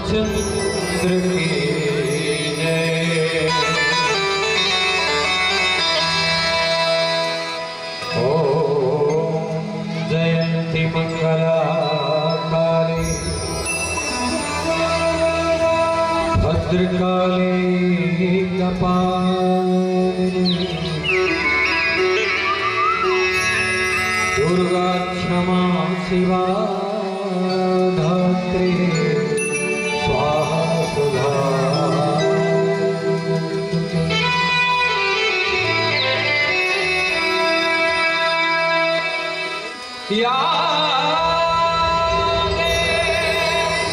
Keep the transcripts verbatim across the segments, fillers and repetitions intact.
चंद्र की जय। ओम जयंती मंगला काली भद्रकाली कपालिनी दुर्गा क्षमा शिवा धात्री स्वाहा सुधा। या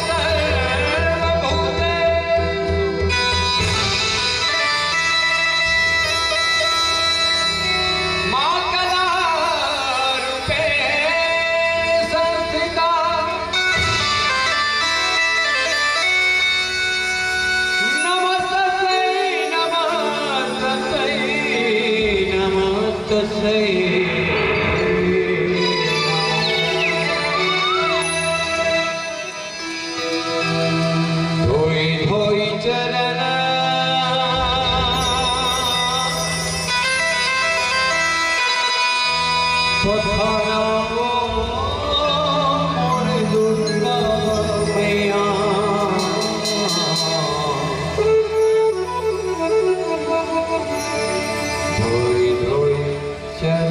सर्वभूतेषु मां कदा रूपेण संस्थिता। नमस्तस्यै, नमस्तस्यै, नमस्तस्यै। धोई धोई चरण पखारावो मोर दुर्गा मैया। धोई धोई चरण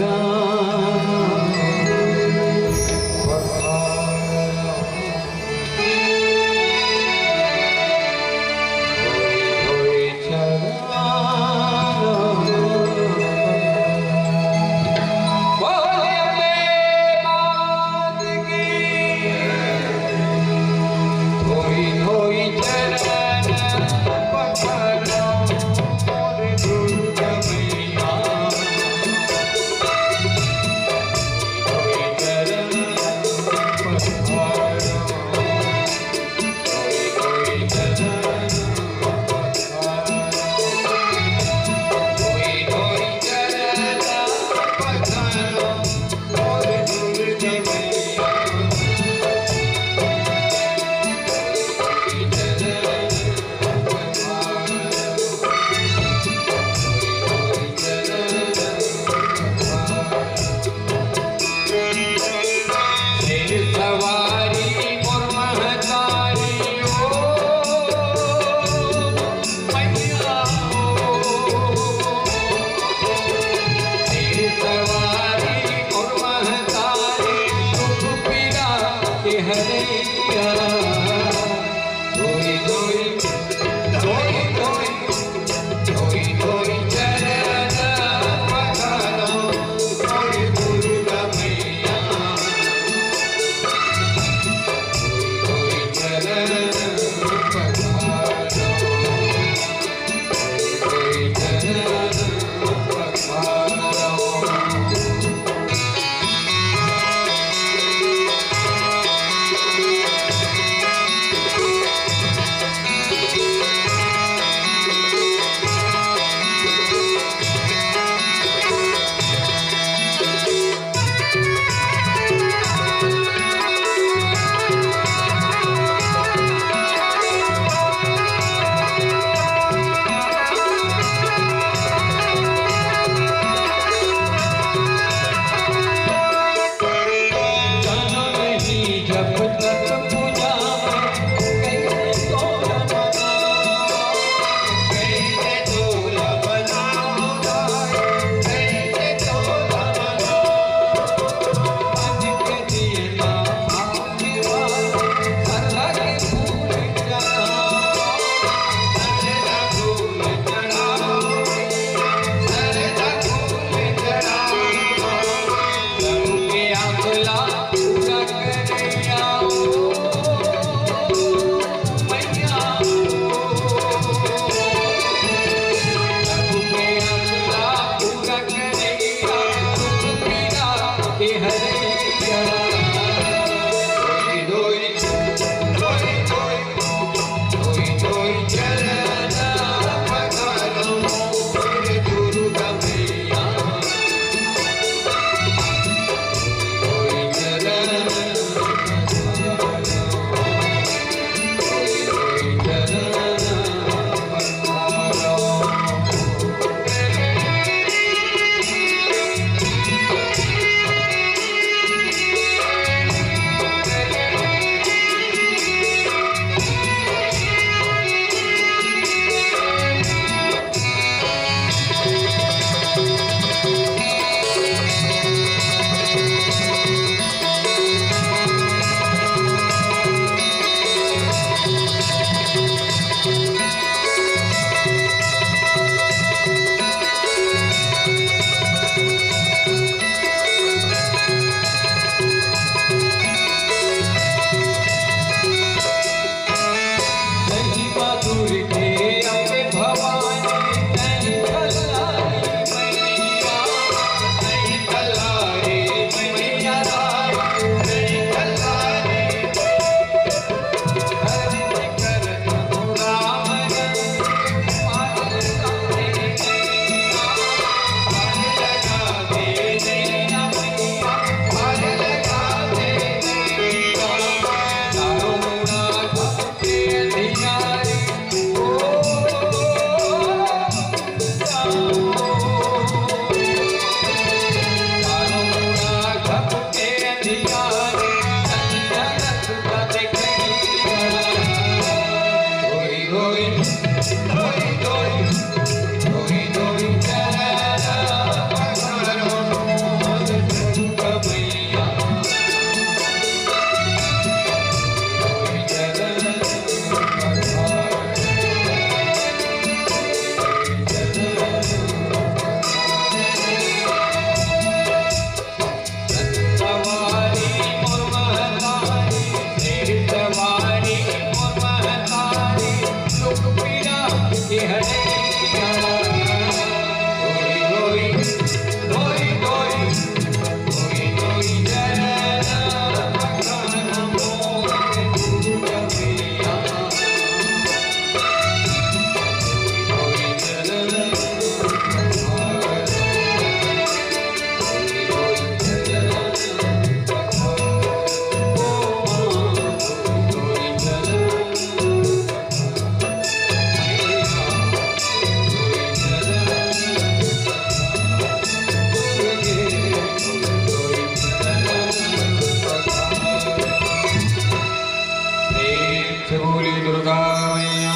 प्रेम से बोली दुर्गा मैया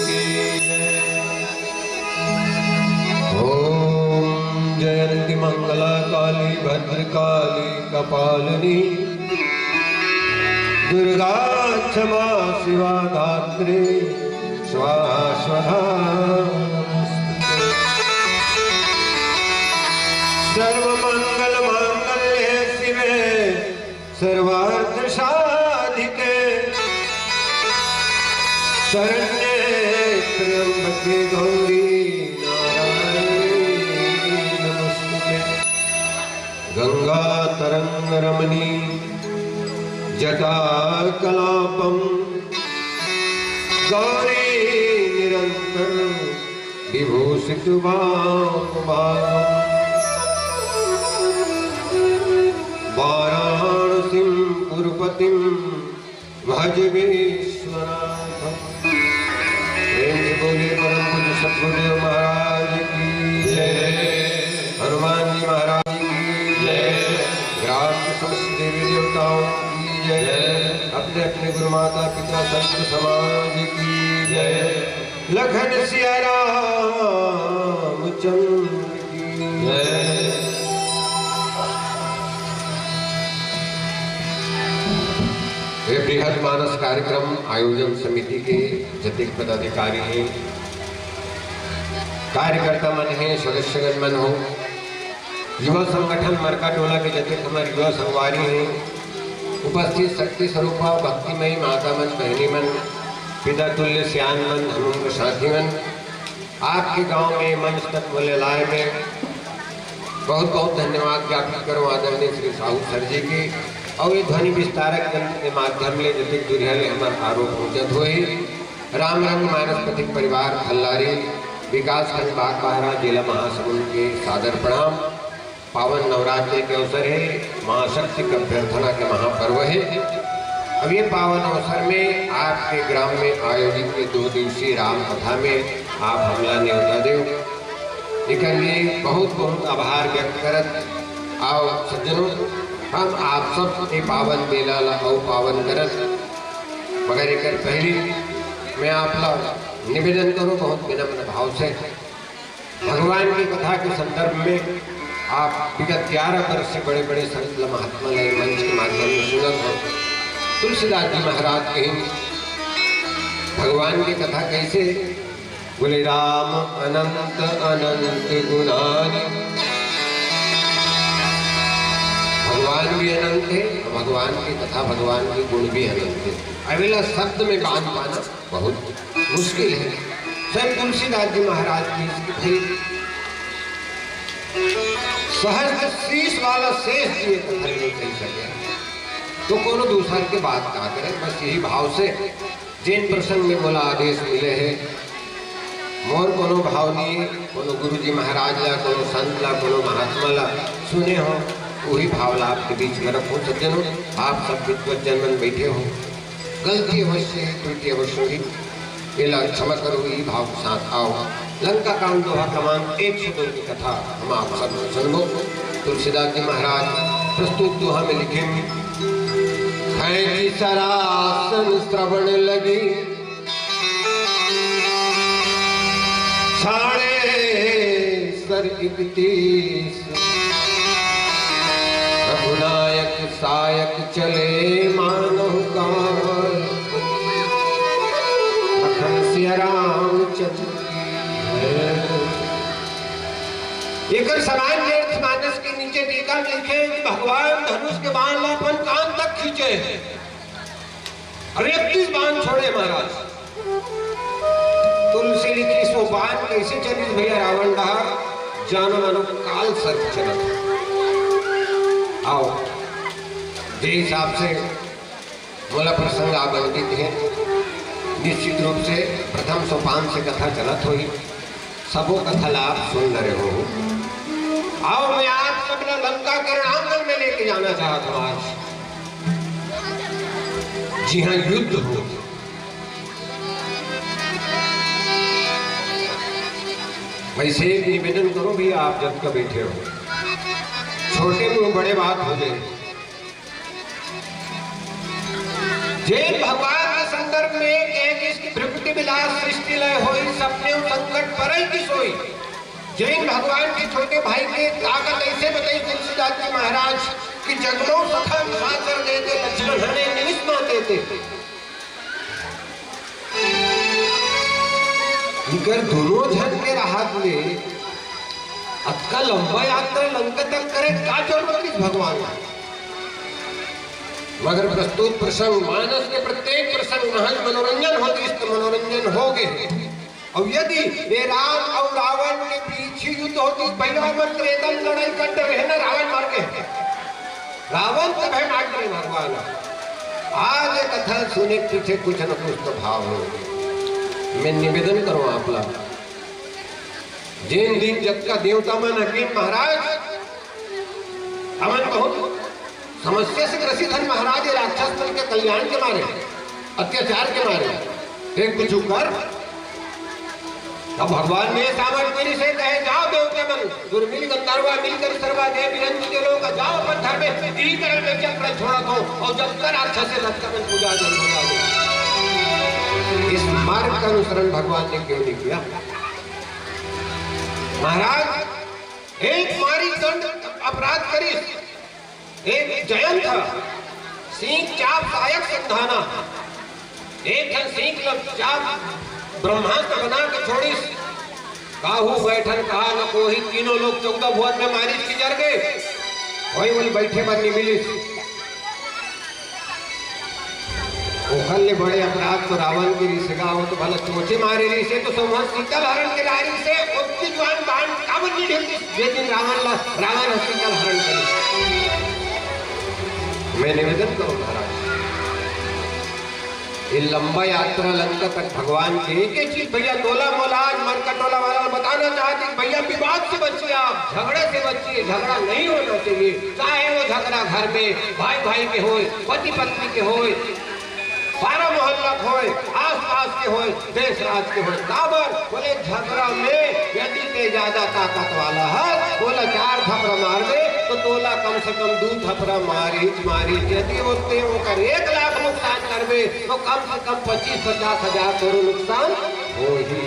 की जय। ओम जयंती मंगला काली भद्रकाली कपालिनी दुर्गा क्षमा शिवा धात्री स्वाहा स्वधा नमस्तुते। सर्व मंगल मांगल्ये शिवे सर्वार्थ साधिके शरण्ये त्र्यंबके गौरी नारायणी नमस्तुते। गंगा तरंग रमणी जटा कलापम गौरी निरंतर विभूषित वाम भागम वाराणसीम पुरपतिम भज विश्वनाथम। प्रेम से बोलिए परम पूज्य सतगुरुदेव महाराज की जय, हनुमान जी महाराज की जय, ग्राम के समस्त देवी देवताओं की जय, अपने अपने गुरु माता पिता संत समाज की जय। लखन सिया राम चंद्र की जय। ये बृहद मानस कार्यक्रम आयोजन समिति के जतिक पदाधिकारी हैं, कार्यकर्ता मन हैं, सदस्यगण मन हो, युवा संगठन मरका टोला के जतिक हमर युवा संगवारी हैं, उपस्थित शक्ति स्वरूपा भक्तिमयी माता मन, बहिनी मन, पिता तुल्य सियान मन, हमर साथी मन, आपके गांव में मंच तक मोला लाए में बहुत बहुत धन्यवाद ज्ञापित करो आदरणीय श्री साहू सर जी की। और ये ध्वनि विस्तारक यंत्र के माध्यम ले जतिक दुरिहा ले हमर आरोप पहुंचत होए, राम रंग मानस पथिक परिवार खल्लारी, विकासखंड बागबाहरा, जिला महासमुंद के सादर प्रणाम। पावन नवरात्रि के अवसर है, महाशक्ति के अभ्यर्थना के महापर्व है। अब ये पावन अवसर में आपके ग्राम में आयोजित ये दो दिवसीय राम कथा में आप हमला न्योता देव, एकर लिए बहुत बहुत आभार व्यक्त करत। आओ सज्जनों, हम आप सब के पावन बेला ला अउ पावन करत, मगर एकर पहली मैं आप ला निवेदन करूं बहुत विनम्र भाव से, भगवान की कथा के संदर्भ में आप विगत ग्यारह वर्ष से बड़े-बड़े संत ल महात्मा ल मंच के माध्यम ले सुनत हो। तुलसीदास जी महाराज कहिन, भगवान की कथा कैसे? बोले, राम अनंत अनंत गुणानि। भगवान भी अनंत है, भगवान की कथा, भगवान के गुण भी अनंत है। अवेला शब्द में बांध पाना बहुत मुश्किल है। संत तुलसीदास जी महाराज की इसकी फिर सहज शीश वाला शेष जी ये कथा नहीं कह सके, तो कोनो दूसर के बात का करे। बस यही भाव से जिन प्रसंग में मोला आदेश मिले है, मोर कोनो भाव नहीं, कोनो गुरु जी महाराज ला, कोनो संत ला, कोनो महात्मा ला सुने हो, वही भाव ला आपके बीच में रखो। सज्जनों, आप सब विद्वत जन मन बैठे हो, गलती अवश्य है, त्रुटि अवश्य हुई, एला क्षमा करो, ई भाव के साथ आओ। लंका कांड दोहा क्रमांक एक सौ दो की कथा हम आप सब में सुनबो। तुलसीदास जी महाराज प्रस्तुत दोहा में लिखे, खैंची सरासन श्रवण लगी, छाड़े सर इकतीस। रघुनायक सायक चले मानव काज। लखन सिया रामचंद्र की जय। एकर समान जे मानस के नीचे टीका में लिखे कि भगवान धनुष के बाण ला अपन कान तक खींचे। अब इकतीस बाण छोड़े महाराज। तुलसी लिखी कइसे चलिस भैया रावण डहा, जानो मानो काल सर्प चलत। आओ, जे हिसाब से मोला प्रसंग आवंटित हे, निश्चित रूप से प्रथम सोपान से कथा चलत होही। सबो कथा ला आप सुन डरे हो। आओ, मैं आप सब ला लंका के रणांगन में लेके जाना चाहत हूँ आज, जिहाँ युद्ध हो। वैसे एक निवेदन करो भैया, आप जब का बैठे हो, छोटे मुंह बड़े बात हो जाए। जेन भगवान के संदर्भ में कहे कि इसकी भृकुटि विलास सृष्टि लय होई, सपने संकट परई की सोई। जेन भगवान के छोटे भाई के ताकत ऐसे बताई तुलसीदास जी महाराज कि जगमो सखा विश्वासर देते, लक्ष्मण हने निमिष माते ते। इकर दोनों झन के रहत ले अतका लंबा यात्रा लंका तक करे का जरूरत रहिस भगवान ला? मगर प्रस्तुत प्रसंग, मानस के प्रत्येक प्रसंग महज मनोरंजन होतिस त मनोरंजन हो गे। अउ यदि ये राम अउ रावण के बीच ही युद्ध होतिस, पहला मन त्रेता में लड़ाई कर डरे हे ना, रावण मर गे। रावण तभे मार डरे भगवान। आज ये कथा सुने के पीछे कुछ न कुछ तो भाव हो। मैं निवेदन करूं आप ला, जेन दिन जतका देवता मन हकिन महाराज, हमन बहुत समस्या से ग्रसित हन महाराज, ये राक्षस मन के कल्याण के मारे, अत्याचार के मारे, हे कुछ कर। तब भगवान ने सामर्थ्य करिस हे कहे, "जाओ देवता मन, दुर्मिल गंधर्वा मिलकर सर्वा दे बिरंज के लोग, जाओ अपन घर में, तीन तरफ में चक्र छोड़ा दो और जब कर राक्षस से रथ का मन पूजा दे, पूजा दे।" इस मार्ग का अनुसरण भगवान ने क्यों नहीं किया? महाराज, एक मारी दंड अपराध करिस, एक जयंत ह, सींग चाप सहायक संधाना, एक ठन सींग ल चाप ब्रह्मास्त्र बना के छोड़िस। काहू बैठन कहा न कोही, तीनों लोग चौदह भुवन में मारिस कि जर गे, कोई बोले बैठे बर नहीं मिलिस। ओखर ले बड़े अपराध तो रावण के रिहिस गा, वो तो भला चोंचे मारे रिहिस हे, तो संवत सीतल हरण के राय रिहिस हे, ओतकी जुआन बाण काबर नहीं ढिल दिस, जे दिन रावण ला, रावण ह सीतल हरण करिस। मैं निवेदन करूं महाराज, ये लंबा यात्रा लंका तक भगवान के एक ही चीज भैया, तोला मोला आज मरकटोला वाला बताना चाहते कि भैया विवाद से बचिए आप, झगड़े से बचिए, झगड़ा नहीं होना चाहिए। चाहे वो झगड़ा घर में भाई भाई के होए, पति पत्नी के होए, पारा मोहल्ला के होए, आसपास के होए, देश राज के होए, काबर बोले झगड़ा में यदि ते ज्यादा ताकत वाला है, बोला चार थपरा मार दे तो तोला कम से कम दू थपरा मारी मारी, यदि ओते ओकर एक लाख नुकसान करबे तो कम से कम पच्चीस पचास हजार तोरो नुकसान होही।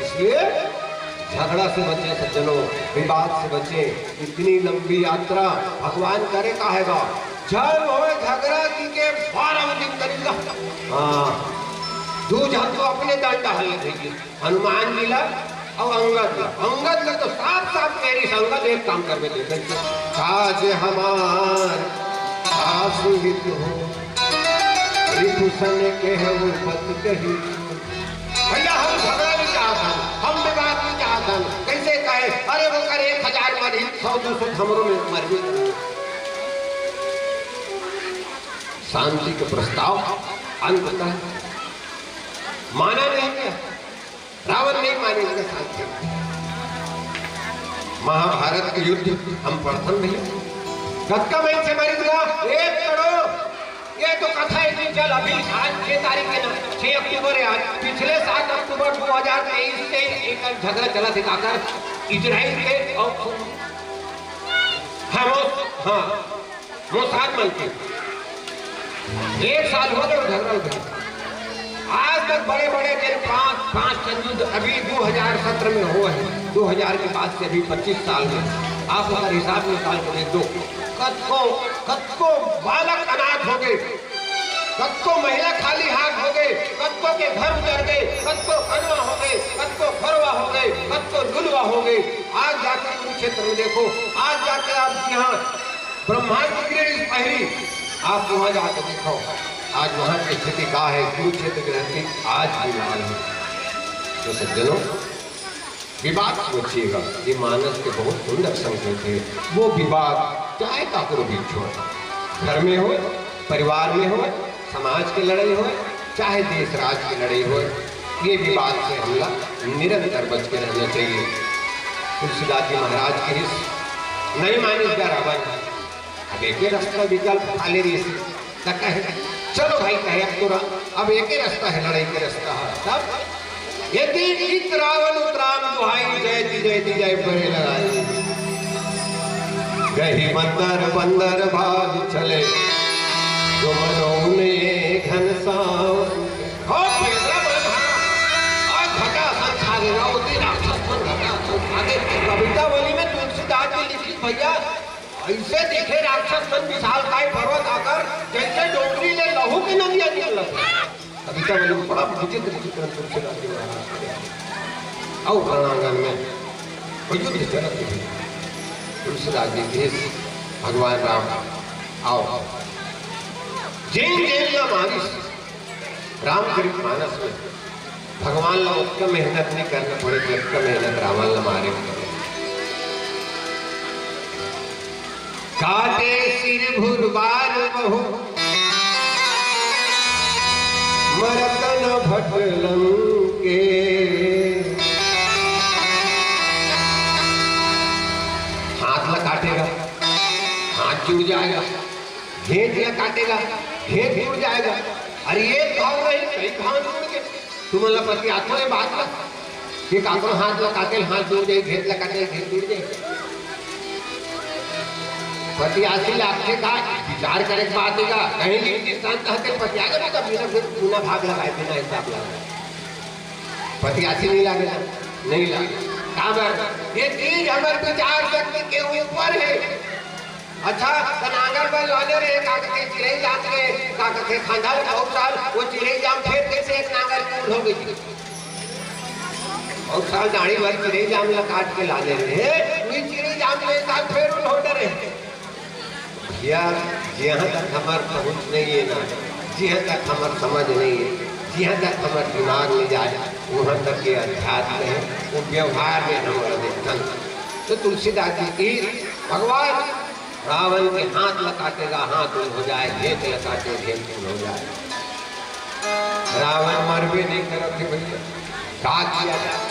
इसलिए झगड़ा से बचे सज्जनों, विवाद से बचे। इतनी लंबी यात्रा भगवान करे काहे गा? झन होय झगड़ा की के बारह दिन करी ला। हाँ, दू झन तो अपने डंडा हल्ले भैया, हनुमान जी ला और अंगद ला। अंगद ला तो साफ साफ कह रही, "संगत एक काम करबे दे, काज हमार आसु हित हो, रिपुसन के हव पत कही।" भैया, हम झगड़ा नहीं चाहत हन, हम विवाद नहीं चाहत हन। कैसे कहे, अरे वो कर एक हजार मरही, सौ दो सौ हमरो में मरबे करही। शांति के प्रस्ताव अंततः माना नहीं गया। रावण नहीं माने इनका साथ। महाभारत के युद्ध हम पढ़थन भैया, कतका मन से मरिस गा? एक करोड़। ये तो कथा इतनी चल, अभी आज छह तारीख है ना, छह अक्टूबर है आज। पिछले सात अक्टूबर दो हज़ार तेईस से एक झगड़ा चला था, काकर इजराइल के और हमोस, हाँ, मोसाद मन के। एक साल हो गए झगड़ा उधर। आज तक बड़े बड़े के पांच, पांच ठन युद्ध अभी दो हज़ार सत्रह में हुआ है, दो हज़ार के बाद से अभी पच्चीस साल में। आप अगर हिसाब निकाल के देख दो, कतको, कतको बालक अनाथ हो गए, कतको महिला खाली हाथ हो गए, कतको के घर उजड़ गए, कतको अनवा हो गए, कतको घरवा हो गए, कतको लुलवा हो गए। आज जाके कुरुक्षेत्र में देखो, आज जाके आप यहाँ ब्रह्मांड की ग्रेड पहली, आप वहां जाके देखो आज वहां की स्थिति का है। कुरुक्षेत्र की धरती आज भी लाल है। तो सज्जनों, विवाद सोचिएगा, ये मानस के बहुत सुंदर संकेत है। वो विवाद चाहे काकरो बीच हो, घर में हो, परिवार में हो, समाज के लड़ाई हो, चाहे देश राज के लड़ाई हो, ये विवाद से हमला निरंतर बच के रहना चाहिए। तुलसीदास जी महाराज के इस नहीं मानिस गा रावण, अब एक रस्ता विकल्प खाली रही, त कहे, "चलो भाई," कहे, "अब तो रा-, अब एक ही रस्ता है, लड़ाई के रस्ता है।" तब ये तीन चित रावण उतराम दुहाई, जय ती, जय ती, जय बरे लगाई। गही बंदर, बंदर भाग चले, जो मनों ने घनसाव। हो, पैदरा बन भाग। और घटा संसारे रहो, ती राक्षस मन घटा संसारे। कविता बोली में तुलसीदास जी लिखी, भैया, ऐसे दिखे राक्षस मन विशालकाय पर्वत आकर, जैसे डोंगरी ले लहू के नदिया निकलत। कविता बोली में बड़ा विचित्र चित्रण तुलसीदास जी महाराज के। अउ रणांगन में युद्ध चलत हे। तुलसीदास जी के भगवान राम, आओ, जेन जेन ला मारिस, रामचरित मानस में भगवान ला ओतका मेहनत नहीं करना पड़े, जतका मेहनत रावण ला मारे में करे। काटे सिर भुरबार बहु मरत न भट लंके। हाथ ला काटेगा, हाथ जुड़ जाएगा, घेंच ला काटेगा, घेंच जुड़ जाएगा। अरे एक घाव नहीं, कई घाव जुड़ के। तुमन ला पतियाथो ये बात ला, कि काकरो हाथ ला काटे, हाथ जुड़ जाए, घेंच ला काटे, घेंच जुड़ जाए। पतियासी लागथे का विचार करे के बात हे का? कहीं भी इंसान कहते पतिया जाबो त बिना, बिना भाग लगाए, बिना हिसाब लगाए। पतियासी नहीं लागे ना, नहीं लागे। काबर? ये चीज हमर विचार शक्ति के ऊपर है। अच्छा, त नांगर बर लाने रहे, का कथे, चिरई जाम के, का कथे, खांधा ले बहुत साल, वो चिरई जाम फेर कैसे एक नांगर की उल हो गई। बहुत साल दाढ़ी भर चिरई जाम ला काट के लाने रहे, वही चिरई जाम के साथ फेर उल हो डरे। भैया, जहाँ तक हमार पहुँच नहीं है ना, जहाँ तक हमार समझ नहीं है, जहाँ तक हमार दिमाग नहीं जाए, वहाँ तक ये अध्यात्म है, वो व्यवहार में हमारा देखन। तो तुलसीदास जी की भगवान रावण के हाथ ला काटेगा, हाथ उल हो जाए, घेंच ला काटे, घेंच उल हो जाए। रावण मरबे नहीं करत हे भैया, का किया जाए?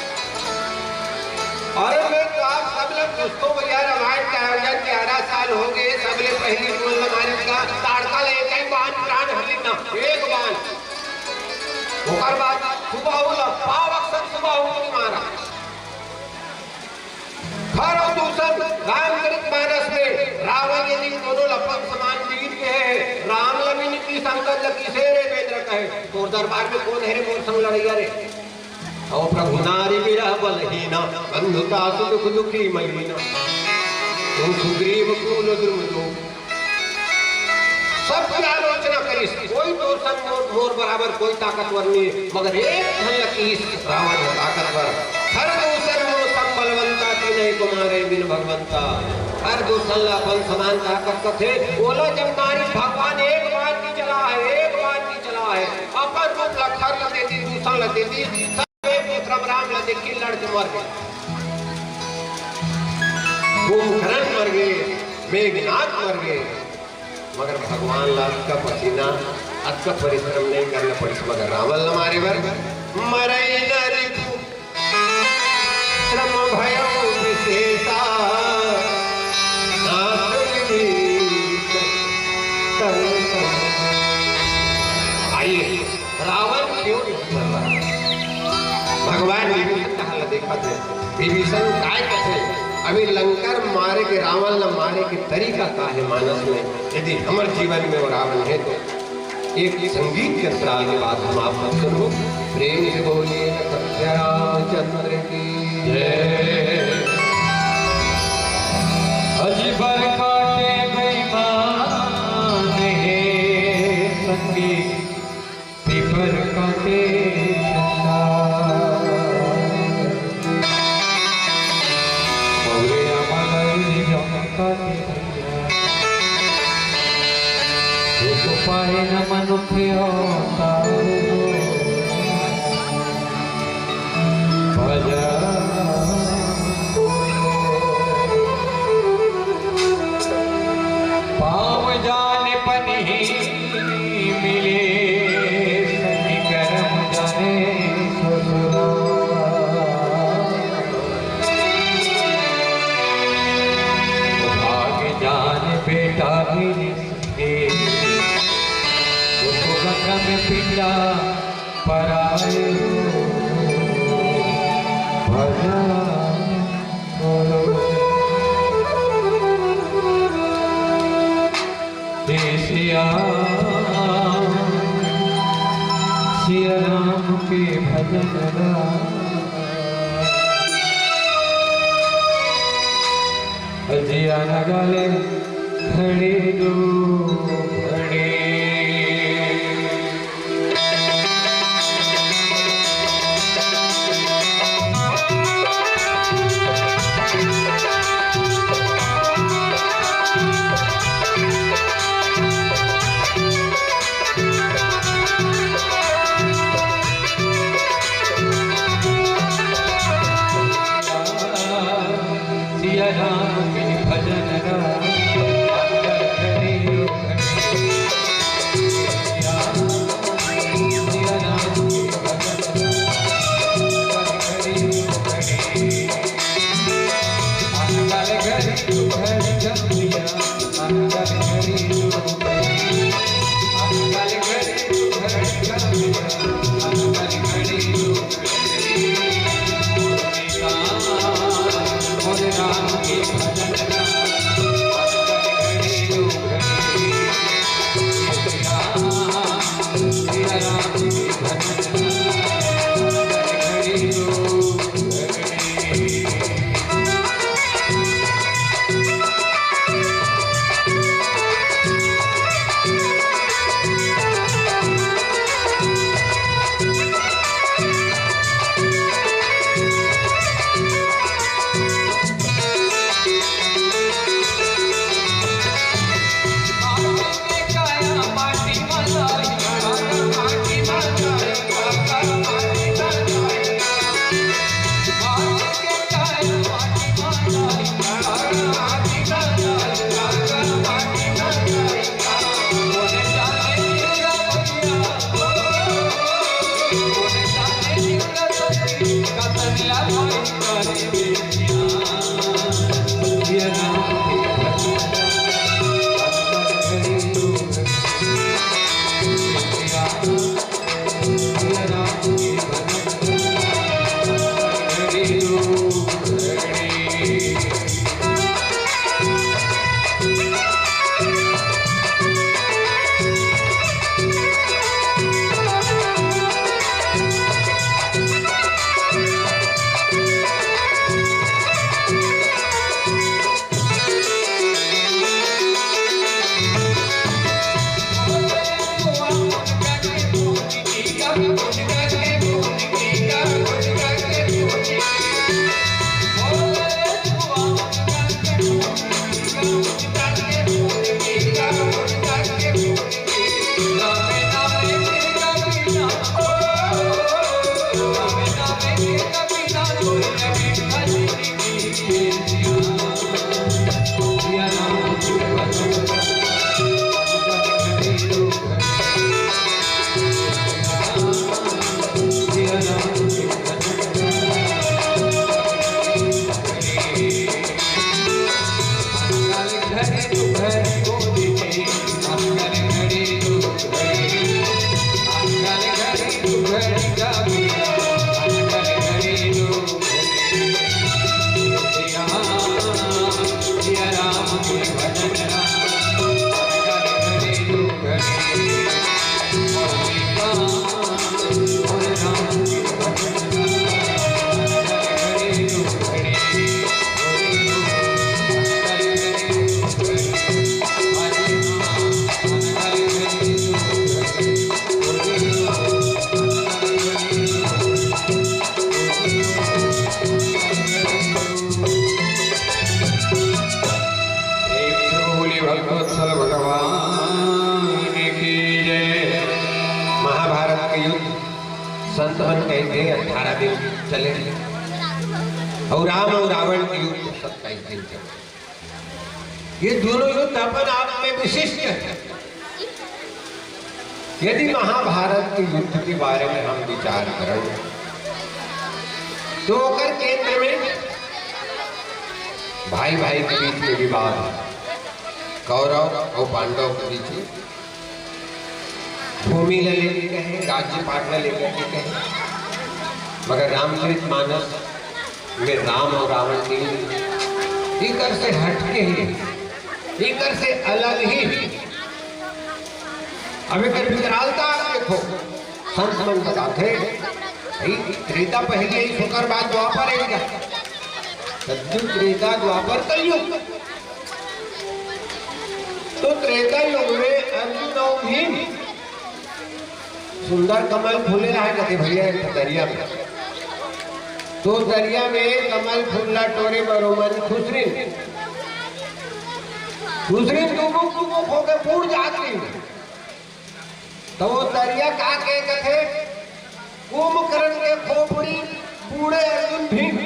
अरे मैं तो आप सब लोग पूछतो भैया, रामायण के आयोजन ग्यारह साल हो गए, सबले पहली बोल हमारे का ताड़का ले एक ही बाण प्राण हरि ना, एक बाण। ओकर बाद सुबाहु ला, पाव अक्षर सुबाहु नहीं मारा। खर अउ दूषण रामचरित मानस में रावण यदि कोनो ला पवन समान वीर कहे, राम ला भी नीति संकट लगी से रे बेंद्र कहे। तोर दरबार में कौन है रे मोर संग लड़ैया रे? अहो प्रभु नारी विरह बलहीना, बंधुता सुख दुखी महीना। तुम सुग्रीव कूल द्रुम दो। सबकी आलोचना करिस, कोई तोर संग मोर, मोर बराबर कोई ताकतवर नहीं, मगर एक झन ल किहिस रावण ह ताकतवर। खर दूषण मोर सम बलवंता, कीन्हैं को मारे बिन भगवंता। खर दूषण ल अपन समान ताकत कथे, ओला जब मारिस भगवान एक बाण नहीं चला है, एक बाण नहीं चला है, अपन रूप ल खर ल दे दिस, दूषण ल दे दिस, सब एक दूसरा में राम ल देखी लड़ के मर गए। कुंभकर्ण मर गए, मेघनाथ मर गए, मगर भगवान ला अतका पसीना, अतका परिश्रम नहीं करना पड़िस, मगर रावण ला मारे बर मरई न रिपु श्रम भयउ विशेषा, नाथ विभीषण तन तन। आइए, रावण क्यों नहीं मर रहा? भगवान विभीषण कहाँ ला देखा थे? विभीषण काय कथे? अभी लंकर मारे के, रावण ला मारे के तरीका का है मानस में? यदि हमर जीवन में वो रावण है तो एक संगीत के अंतराल के बाद हम आप सब सुनबो। प्रेम से बोलिए लखन रामचंद्र की जय। अजी बर काटे बेईमान हे संगी, पीपर काटे संसार। मौरे आमा लौरी जम काटे भैया, सुख पाए न मनुख अवतार। भजा मिले सखी करम जाने ससुराल। भाग जान बेटा मिले सखी, दुख गगन पिंडा परायो, भजन करो। हे सिया, सिया राम के भजन गा। जिया न गाले खड़ी दो खड़ी। सिया राम के भजन गा, अंदर घड़ी लो घड़ी। सिया, सिया राम के भजन गा, अंदर घड़ी लो घड़ी। अंदर घड़ी लो घड़ी जब सिया, अंदर घड़ी लो घड़ी। अंदर घड़ी लो घड़ी जब सिया, अंदर घड़ी लो घड़ी। प्रेम से बोलिए भक्तवत्सल भगवान की जय। महाभारत के युद्ध, संत मन कहिथे अठारह दिन चले, अउ राम अउ रावण के युद्ध सत्ताईस दिन चले। ये दोनों युद्ध अपन आप में विशिष्ट है। यदि महाभारत के युद्ध के बारे में हम विचार करन, तो ओकर केंद्र में भाई भाई के बीच में विवाद है, कौरव और पांडव के बीच में। भूमि ल लेके कहे, राज्य पाट ल लेके कहे, मगर रामचरित मानस में राम और रावण के युद्ध इकर से हटके ही, इकर से अलग ही। अब एकर विकरालता आप देखो, संत मन बताथे, भाई, त्रेता पहले ही, ओकर बाद द्वापर आइगा, सतयुग, त्रेता, द्वापर, कलयुग। तो त्रेता युग में अर्जुन और भीम, सुंदर कमल फूले रहे कथे भैया एक दरिया में। तो दरिया में कमल फूल ला टोरे बर ओमन खुसरिन, खुसरिन दुमुक दुमुक होके बूड़ जात रहिन। तो वो दरिया का के कथे, कुंभकर्ण के खोपड़ी बूड़े अर्जुन भीम।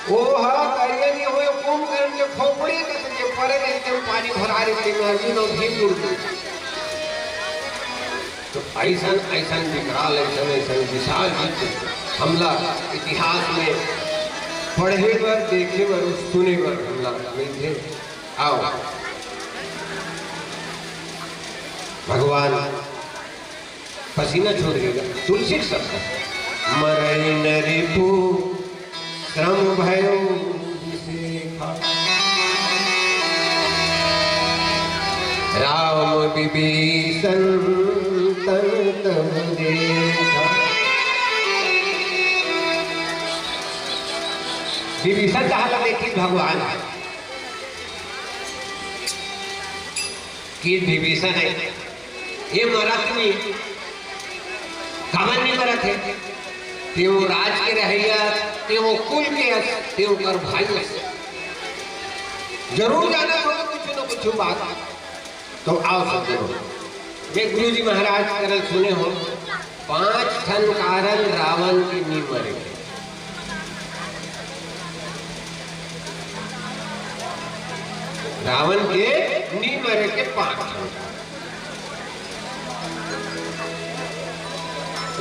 वो हा दरिया नहीं होय, कुंभकर्ण के खोपड़ी कथे, जे परे रहिथे पानी भरा रहिथे, अर्जुन और भीम बूड़ गे। तो ऐसन, ऐसन विकराल, ऐसन, ऐसन विशाल युद्ध हमला इतिहास में पढ़े बर, देखे बर, सुने बर हमला मिलथे। आओ, भगवान पसीना छोड़ देगा। तुलसी के शब्द, मरई न रिपु श्रम भयो विशेखा। राम विभीषण तन तम देखा। विभीषण कहाँ का देखी भगवान है कि विभीषण है, ये मरत नहीं, काबर नहीं मरत है? ते वो राज के रहैया, ते वो कुल के अस, ते ओकर भाई अस। जरूर जाना हो कुछ न कुछ बात। तो आओ सज्जनों, मैं गुरु जी महाराज करल सुने हो, पांच ठन कारण रावण के नी मरे के। रावण के नी मरे के पांच ठन कारण।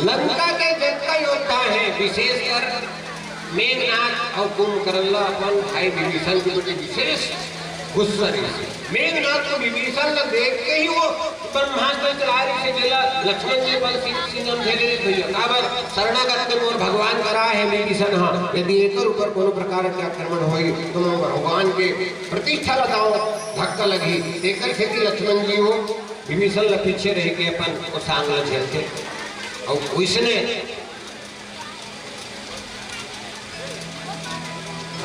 लंका के जतका योद्धा हे, विशेषकर मेघनाथ अउ कुंभकर्ण ला अपन भाई विभीषण के प्रति विशेष गुस्सा रहिस। मेघनाथ तो विभीषण ला देख के ही वो ब्रह्मास्त्र चला रहिस, जेला लक्ष्मण जी बल सीन, सीना म झेले रहिस भैया। काबर? शरणागत में मोर भगवान करा हे विभीषण हा, यदि एकर ऊपर कोनो प्रकार के आक्रमण होई, तो मोर भगवान के प्रतिष्ठा ला दाव धक्का लगही। तेकर सेती लक्ष्मण जी वो विभीषण ला पीछे रह के अपन ओ सांग ला झेलथे। अउ ओइसने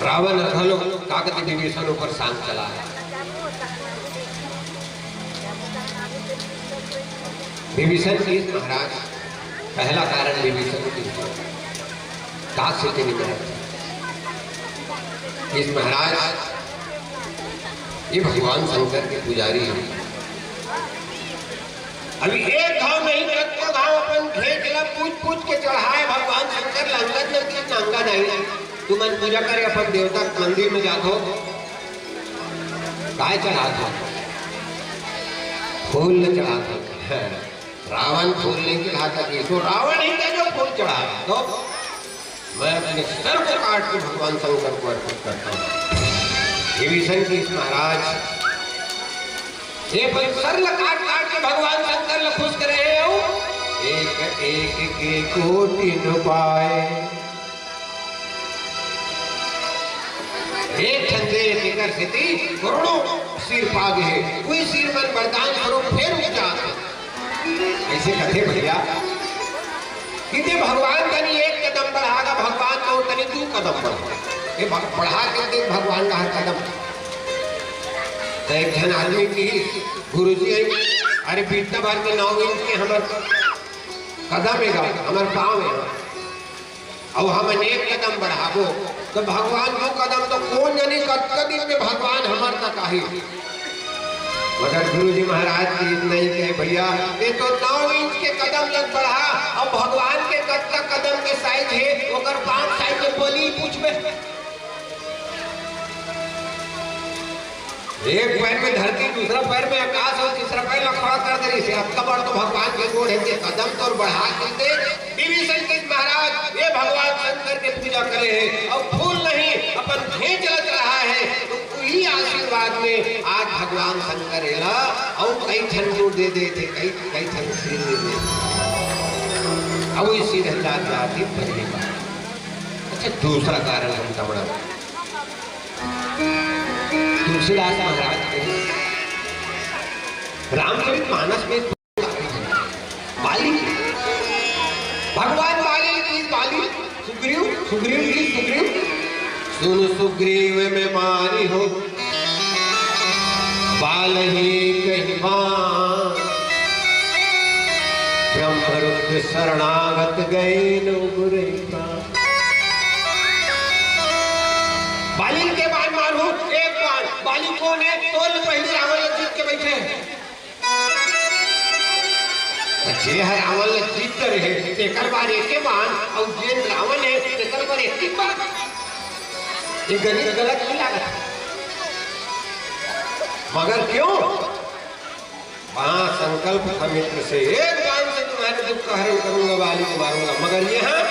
रावण ह घलो का कथे विभीषण ऊपर सांग चला हे। विभीषण कहिस महाराज, पहला कारण विभीषण कहिस, का सेती नी मरत? कहिस महाराज, ये भगवान शंकर के पुजारी हे। अभी एक घाव नहीं, कतको घाव अपन घेंच ला पूछ पूछ के चढ़ाए भगवान शंकर ला, अंगद न कि नंगा नहीं। तुमन पूजा करे अपन देवता के मंदिर में जाथो, काय चढ़ाथो? फूल ल चढ़ाथो। रावण फूल नहीं चढ़ाता कि तो रावण ही का जो फूल चढ़ा तो मैं अपने सर को काट के भगवान शंकर को अर्पित करता हूँ। विभीषण कहिस महाराज, ये अपन सर ल काट काट के भगवान शंकर ल खुश करे हो। एक एक के कोटि न पाए। एक ठन दे, तेकर सेती करोड़ों सिर पागे हे। कोई सिर मन वरदान स्वरूप फेर उपजात हे। ऐसे कथे भैया, कि ते भगवान कनी एक कदम बढ़ागा, भगवान तो कनी दू कदम बढ़ा। ये भ-, बढ़ा के देख भगवान का हर कदम। तो एक झन आदमी कहिस, "गुरुजी, अरे बीता भर के नौ इंच के हमर कदम हे गा, हमर पाँव हे, अउ हमन एक कदम बढ़ाबो, तो भगवान दू कदम, तो कोन जनी कतका दिन में भगवान हमर तक आही।" मगर गुरुजी महाराज कहिस नहीं कहे, "भैया, ये तो नौ इंच के कदम लग बढ़ा, अब भगवान के कतका कदम के साइज हे, ओकर पाँव साइज के बोली पूछबे।" एक पैर में धरती, दूसरा पैर में आकाश अउ तीसरा पैर ल खड़ा कर दे रहिस हे। अतका बड़ तो भगवान के गोड़ हे, जे कदम तो बढ़ा के दे। विभीषण कहिस, महाराज, ये भगवान शंकर के पूजा करे हे अउ फूल नहीं, अपन घेंच रच रहा है, तो उही आशीर्वाद में आज भगवान शंकर एला अउ कई ठन गोड़ दे देथे, कई, कई ठन सिर दे देथे। अउ इसी रहता जाति पहली बार। अच्छा, दूसरा कारण हम तमड़ा तुलसीदास महाराज के रामचरित मानस में बाली, भगवान बाली की बाली, सुग्रीव, सुग्रीव जी, सुग्रीव, सुन सुग्रीव में मारी हो, बाल ही कही बान, ब्रह्म रुद्र शरणागत गए न उबरे प्राण। बाली के बान मारू, एक बान। बाली कोन हे? तोल पहली रावण ल जीत के बैठे हे। त जे ह रावण ल जीत रहे, तेकर बार एके बान, अउ जेन रावण हे, तेकर बार एके बान। ये गणित गलत नहीं लागत? मगर क्यों? महासंकल्प समित्र से एक बाण से तुम्हारे दुख का हरण करूंगा, बाली को मारूंगा। मगर यहाँ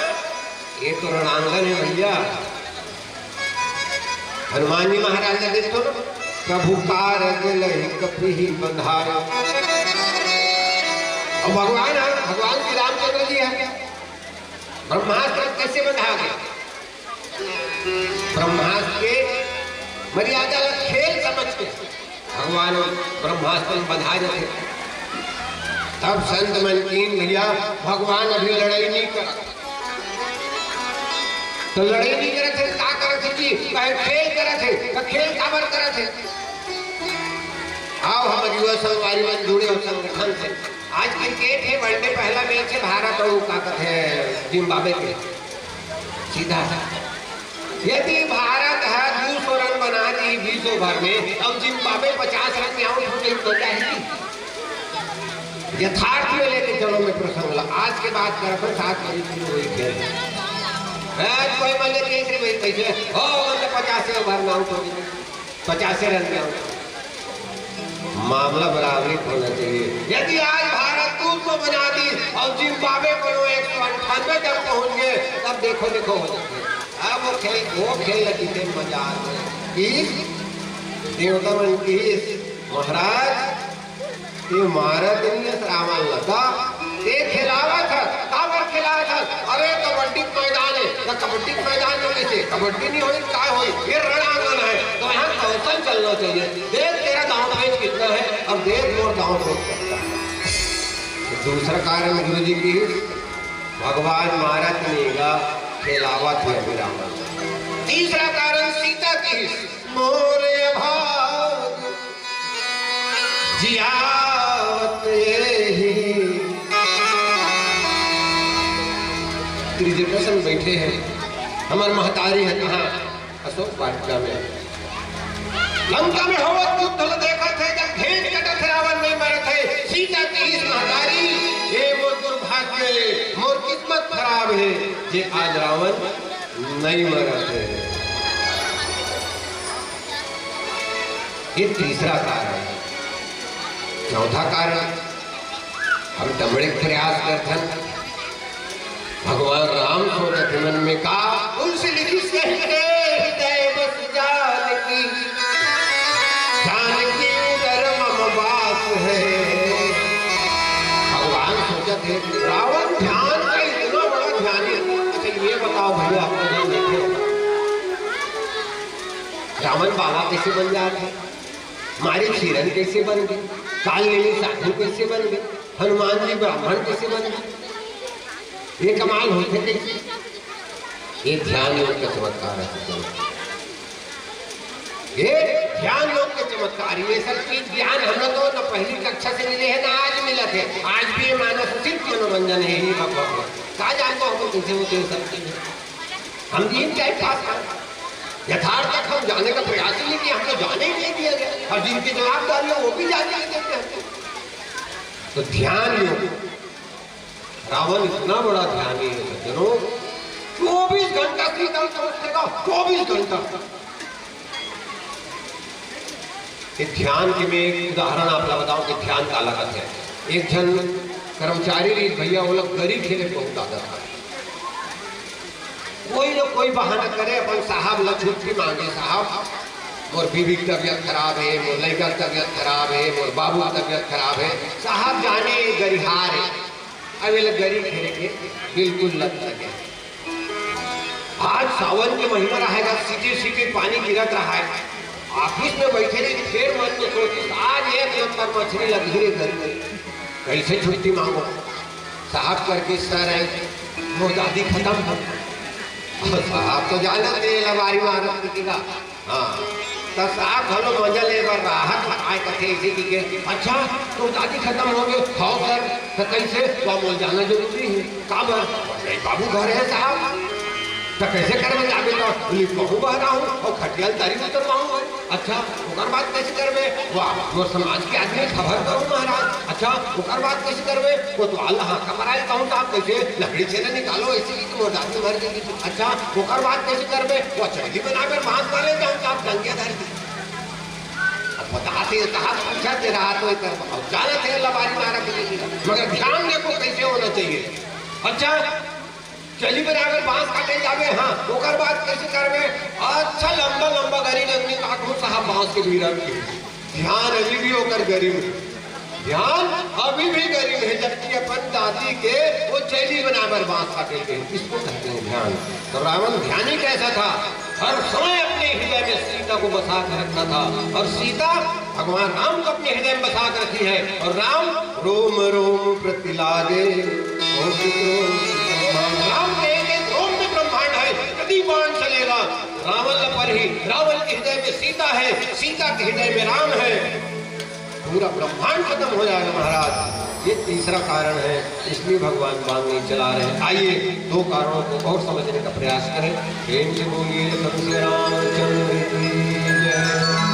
ये तो रणांगन है भैया। हनुमान जी महाराज ने देखो ना, प्रभु कारज लहि कपि ही बंधायो। और भगवान है, भगवान श्री रामचंद्र जी है। ब्रह्मास्त्र कैसे बंधा गया? ब्रह्मास्त्र के मर्यादा ला खेल समझ के भगवान ब्रह्मास्त्र में बंधा देथे। तब संत मन कीन, भैया, भगवान अभी लड़ाई नहीं करत। तो लड़ाई नहीं करत हे, का करत हे जी? कहे खेल करत हे। तो खेल काबर करत हे? आओ, हमर युवा संगवारी मन जुड़े हो संगठन से। आज क्रिकेट हे, वनडे पहला मैच हे भारत अउ का कथे जिम्बाब्वे के। सीधा यदि भारत ह दू सौ रन बना दी बीस ओवर में अउ जिम्बाब्वे पचास रन में आउट हो जाही तो जाही। यथार्थ में लेके चलो मैं प्रसंग ला, आज के बात करत हूँ, सात बजे शुरू हुई खेल। आज कोई मन ले कहिस रे भाई, कैसे हो, मन तो पचास ओवर में आउट हो गई, पचास रन में आउट। मामला बराबरी होना चाहिए। यदि आज भारत दू सौ बना दी अउ जिम्बाब्वे कोनो एक सौ अंठानवे तक पहुंच गए, तब देखो देखो हो जाती है। अब वो खेल, वो खेल जीते मजा आते हैं। कि देवता मन की महाराज ये मारत नहीं हे रावण लता, ये खिलावत हे, काबर खिलावत हे? अरे कबड्डी के मैदान हे, तो कबड्डी के मैदान में कैसे? कबड्डी नहीं होई, का होई? ये रणांगन है, तो यहाँ कौशल चलना चाहिए। देख तेरा दांव पेंच कितना है, अब देख मोर दांव पेंच कितना है। दूसरा कारण गुरु जी की, भगवान मारत नहीं गा, खिलावत हे अभी रावण। तीसरा कारण सीता की, मोर अभाग जियावत एही। त्रिजटा संग बैठे हे, हमर महतारी हे कहाँ? अशोक वाटिका में। लंका में होवत युद्ध ल देखत हे, जब घेंच कटत हे, रावण नहीं मरत हे। सीता कहिस, महतारी, ये मोर दुर्भाग्य हे, मोर किस्मत खराब हे, जे आज रावण नहीं मरत हे। ये तीसरा कारण। चौथा कारण, हम तमड़े प्रयास करथन। भगवान राम सोचत हे मन में का, तुलसी लिखिस, यहि के हृदय बस जानकी, जानकी उदर मम बास है। भगवान सोचत हे, रावण ध्यान का इतना बड़ा ध्यानी। अच्छा, ये बताओ भैया, आपको ध्यान रखे, रावण बाबा कैसे बन जात हे? मारीच हिरन कैसे बन गए? काल नेमी साधु कैसे बन गए? हनुमान जी ब्राह्मण कैसे बन गए? ये कमाल होथे कैसे? ये ध्यान योग का चमत्कार हे। ये ध्यान योग के चमत्कार, ये सब चीज ज्ञान हम लोग को न पहली कक्षा से मिले हे, न आज मिलत हे। आज भी ये मानव सिर्फ मनोरंजन हे, ये भगवान का जानबो हम कैसे होथे ये सब चीज। हम ये टाइम पास कर, यथार्थ तक हम जाने का प्रयास ही नहीं किया, हमको जाने ही नहीं दिया गया। और जिनकी जवाबदारी है, वो भी जाने नहीं देते हमको। तो ध्यान योग, रावण इतना बड़ा ध्यानी है सज्जनों, चौबीस घंटा सीता समझ लेगा, चौबीस घंटा। ध्यान के मैं एक उदाहरण आप ला बताऊं कि ध्यान काला कथे। एक झन कर्मचारी रहिस भैया, वो लोग गरी खेले बहुत आदत है। कोई न कोई बहाना करे, अपन साहब ला छुट्टी मांगे, "साहब, मोर बीवी की तबीयत खराब है, मोर लड़का की तबीयत खराब है, मोर बाबू की तबीयत खराब है।" साहब जाने ये गरिहार है, अब ये ला गरी खेले के बिल्कुल लत लगे। आज सावन के महीना रहेगा, सीटे सीटे पानी गिरत रहा है। ऑफिस में बैठे रही, फिर मन में सोचिस, "आज एक नंबर मछली लगी रे घर में, कैसे छुट्टी मांगो?" साहब करके सर है, वो दादी खत्म हो। साहब तो जाना थे लबारी मारत किसी का। हाँ, त साहब घलो मजा ले बर राहत आय कथे इसे कि के, "अच्छा, तो दादी खत्म हो गए?" "हाँ सर।" "तो कैसे?" "तो मोल जाना जरूरी है।" "काबर?" "नहीं बाबू, घर है साहब।" "तो कैसे करबे जाबे तो?" "बोली, कहूँ बहरा हूँ और खटियाल तारी उतरवाऊँ है।" "अच्छा, ओकर बात कैसे करबे?" "वाह, वो समाज के आदमी खबर करूँ महाराज।" "अच्छा, ओकर बात कैसे करबे?" "वो तो अल्लाह हाँ कमराए कहूँ तो आप कैसे लकड़ी छेले निकालो ऐसे ही तो मोर दादी मर गई।" "अच्छा, ओकर बात कैसे करबे?" "वो चैली बनाबे बांस वाले कहूँ तो आप डंगे धर दी।" अब बताते हैं, कहा अच्छा तेरा हाथ में कर, अब जाना थे लबारी मारा के लिए, मगर ध्यान देखो कैसे होना चाहिए। अच्छा, चली बराबर बांस काटे जावे, हाँ, ओकर बात कैसे करवे? अच्छा, लंबा लंबा गरी नंदी काटू साहब बांस के बीड़ा में। ध्यान अभी भी ओकर गरी में, ध्यान अभी भी गरी में है, जबकि अपन दादी के वो चैली बराबर बांस काटे गए। इसको कहते हैं ध्यान। तो रावण ध्यानी कैसा था? हर समय अपने हृदय में सीता को बसा कर रखता था, और सीता भगवान राम को अपने हृदय में बसा कर रखी है। और राम रोम रोम प्रति लागे, बहुत ही क्रोध। राम के एक एक रोम में ब्रह्मांड है, कभी बाण चलेगा। रावण पर ही, रावण के हृदय में सीता है, सीता के हृदय में राम है। पूरा ब्रह्मांड खत्म हो जाएगा महाराज। ये तीसरा कारण है, इसलिए भगवान बाण नहीं चला रहे। आइए, दो कारणों को और समझने का प्रयास करें। प्रेम से बोलिए, "प्रभु श्री रामचंद्र की जय।"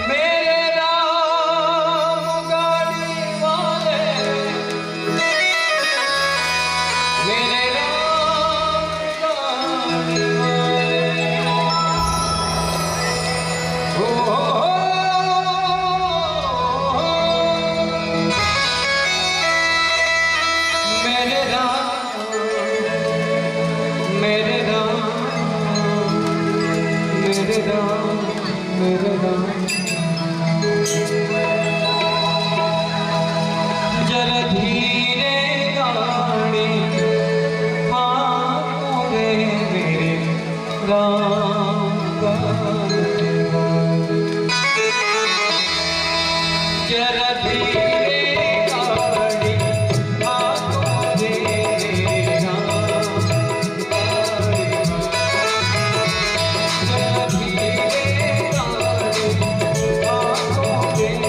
मेरे राम गाड़ी वाले, मेरे राम गाड़ी वाले, ओ, मेरे राम, मेरे राम, मेरे राम, मेरे राम। जरा धीरे गाड़ी, हाँ रे मेरे राम। जरा धीरे गाड़ी, हाँ रे मेरे राम। जरा धीरे गाड़ी, हाँ रे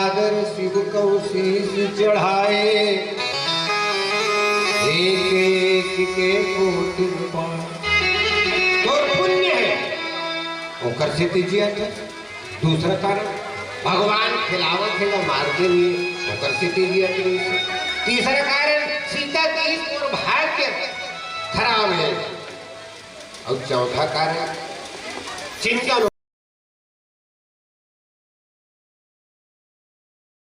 सादर शिव कौ शीश चढ़ाए, एक एक के कोटि पाए। तोर पुण्य हे, ओकर सेती जियत हे। दूसरा कारण, भगवान खिलावत हे, मार के लिए, ओकर सेती जियत हे। तीसरा कारण, सीता के तोर भाग्य खराब हे। अउ चौथा कारण, चिंता